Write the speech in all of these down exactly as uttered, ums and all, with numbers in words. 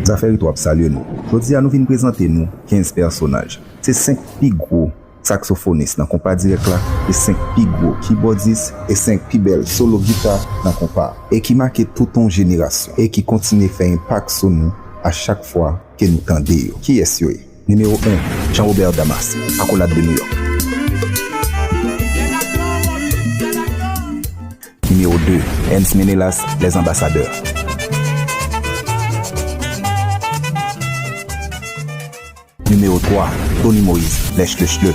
Zafè Retwo ap salye nou. Jodi a, nou vin prezante nou kenz pèsonaj. Se senk pi gwo saksofonis nan konpa dirèk la, e senk pi gwo kibòdis, e senk pi bèl solo gita nan konpa, e ki make tout yon jenerasyon, e ki kontinye fè enpak sou nou a chak fwa ke nou tande yo. Kiyès yo ye? Nimewo en, Jean Robert Damas, Accolade de New York. Nimewo de, Ernst Menelas, Les Ambassadeurs. Nimewo twa, Tony Moïse, Les Chleuchleux.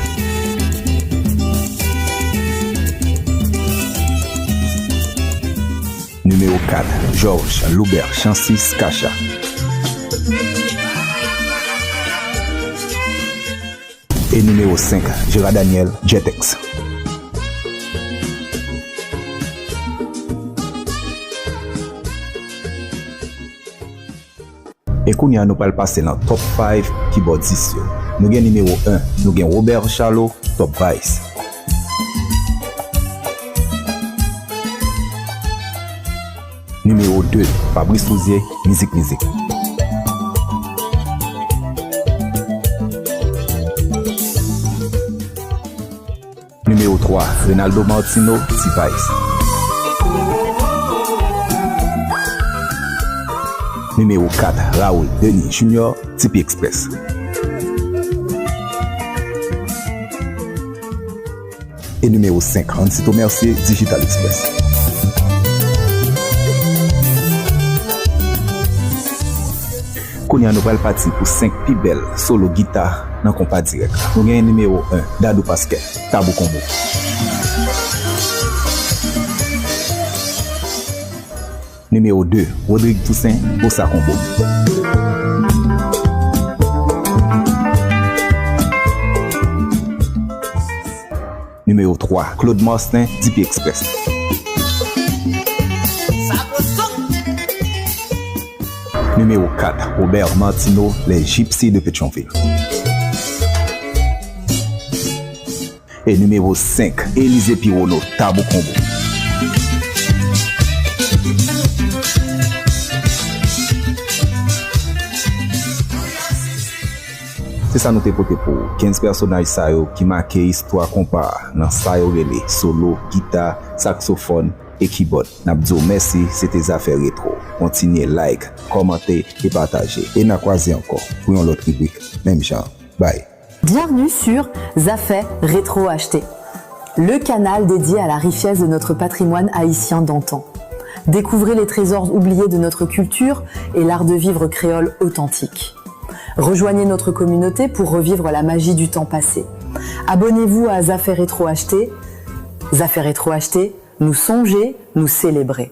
Nimewo kat, Georges Loubert Chancy, Skacha. E nimewo senk, Gérard Daniel, Jetex. E kounye a, nou pral pase nan top five kibòdis yo. Nou gen nimewo en, nou gen Robert Charlot, Top Vice. Nimewo de, Fabrice Rouzier, Mizik Mizik. Nimewo twa, Reynaldo Martino, T-Vice. Nimewo kat, Raoul Denis Junior, T P Express. E nimewo senk, Hansito Mercier, Digital Express. Kounye a, nou pral pati pou senk pi bèl solo gita nan konpa dirèk la. Nou genyen nimewo en, Dadou Pasquet, Tabou Konbo. Nimewo de, Rodrigue Toussaint, Bossa Combo. Nimewo twa, Claude Marcelin, T P Express. Nimewo kat, Robert Martineau, Les Gypsies de Pétion-Ville. E nimewo senk, Élisée Pironneau, Tabou Konbo. Se sa nou te pote pou ou, kenz pèsonaj sa yo ki make istwa konpa a nan sa yo rele solo, gita, saksofòn e kibòd. N ap di w mèsi, se te Zafè Retwo. Kontinye like, kòmante e pataje. E n a kwaze ankò pou yon lòt ribrik, menm jan. Bye! Bienvenue sur Zafè Retwo Achte, le canal dédié à la richesse de notre patrimoine haïtien d'antan. Découvrez les trésors oubliés de notre culture et l'art de vivre créole authentique. Rejoignez notre communauté pour revivre la magie du temps passé. Abonnez-vous à Zafè Retwo Achte. Zafè Retwo Achte, nou sonje, nou selebre.